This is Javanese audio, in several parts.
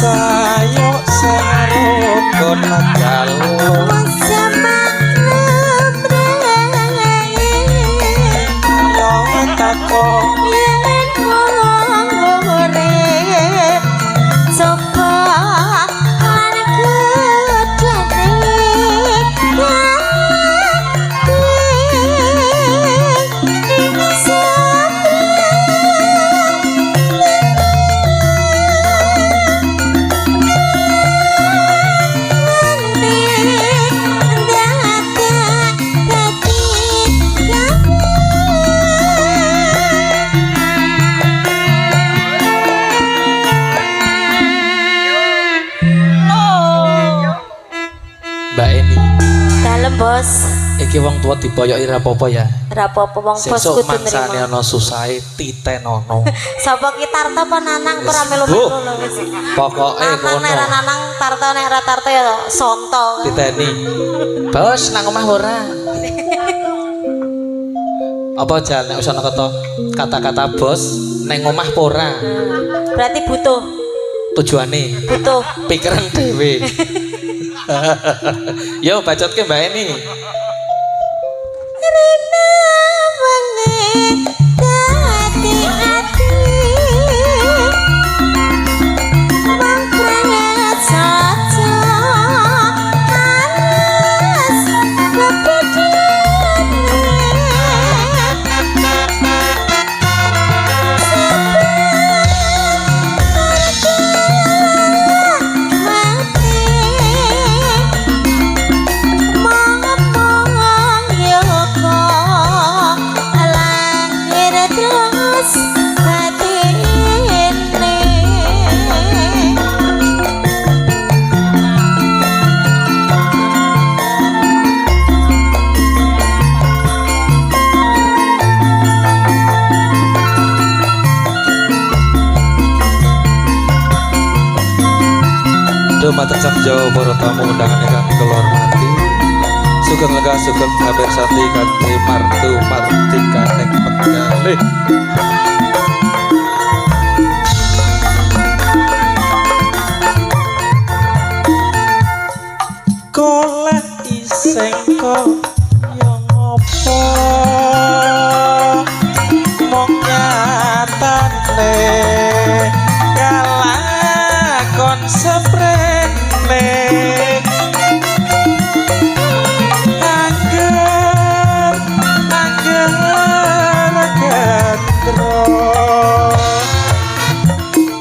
Sayuk sarukun jaluk yo takon yen wong urip coba lan gedane Mbak Eni, Dalem bos, iki wong tua diboyoki ra apa-apa ya. Rapopo wong bos Sesuk kudu mangsane nrimo. ana susahe titenono. Sapa ki Tarto apa Nanang ora melu-melu lho wis. Pokoke Nanang kono. nek ora Nanang Tarto nek ora Tarto ya Sonto. Titeni. Bos nang omah ora? Apa jan nek wis ana kata-kata bos neng omah apa ora? Berarti butuh, Tujuane butuh. pikiran dhewe. Yo bacotke Mbak Eni. Rina wengi dadi ati wong prasaja alas kepedene mati mong yoga lahir terus batine. Dumateng sang Jawa para tamu undangan ingkang kula hormati. Sugeng lenggah sugeng kabersati kanthi martu martikaning penggalih. Golek iseng kaya ngopo mong nyatane kalakon seprene angger angger gendro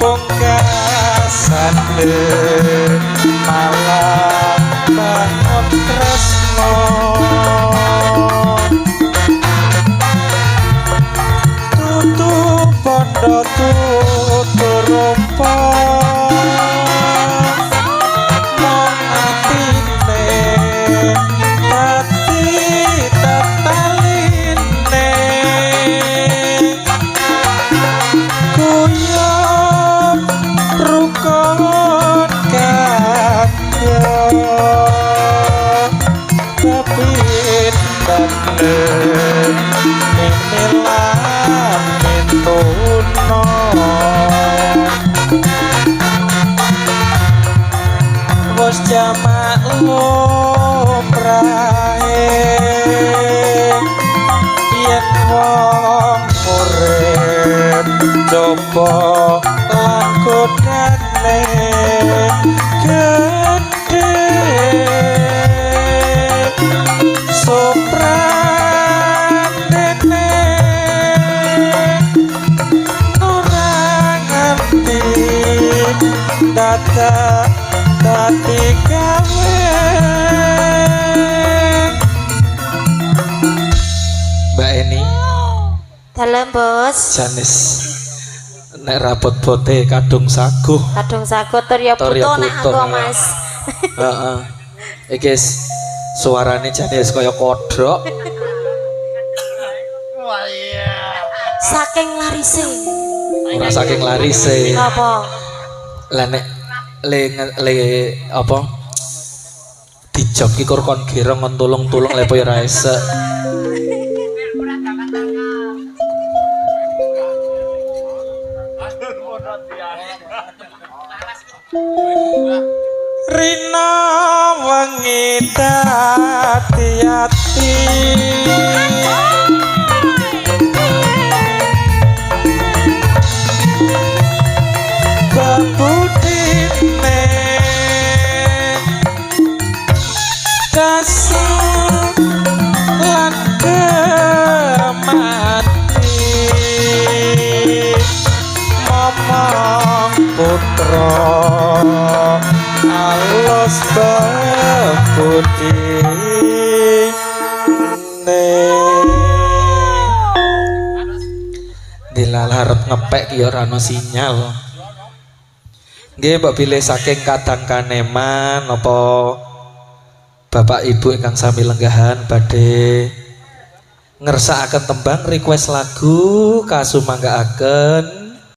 pungkasane malah bangun tresno tutu pondo tutu rupa mong atine dadi tetaline guyub rukun kadya kepindane mimilan mituno wis jamak lumrahe yen wong urip coba lan godane gedhe soprandene ora ngerti dadak dadi gawe. Mbak Eni Dalem bos, janis nek rapot bote kadung saguh. Kadung sago tur ya Tur ya butuh nek butuh, aku ya. Mas. Heeh. Iki suarane janis kaya kodhok. Saking larise. Ora saking larise. Apa? Lah nek le le apa dijob ki kur kon gerong kon tulung-tulung lepo ya ora esek. Rina wengi dadi ati. Bebudine dasu lan kemati, momong putra alus bebudine. Dilalah arep ngepek ki ora ana sinyal. Nggih, mbok bilih saking Kadang Kaneman napa Bapak Ibu ingkang sami lenggahan badhe ngersakaken tembang request lagu kasumanggaaken.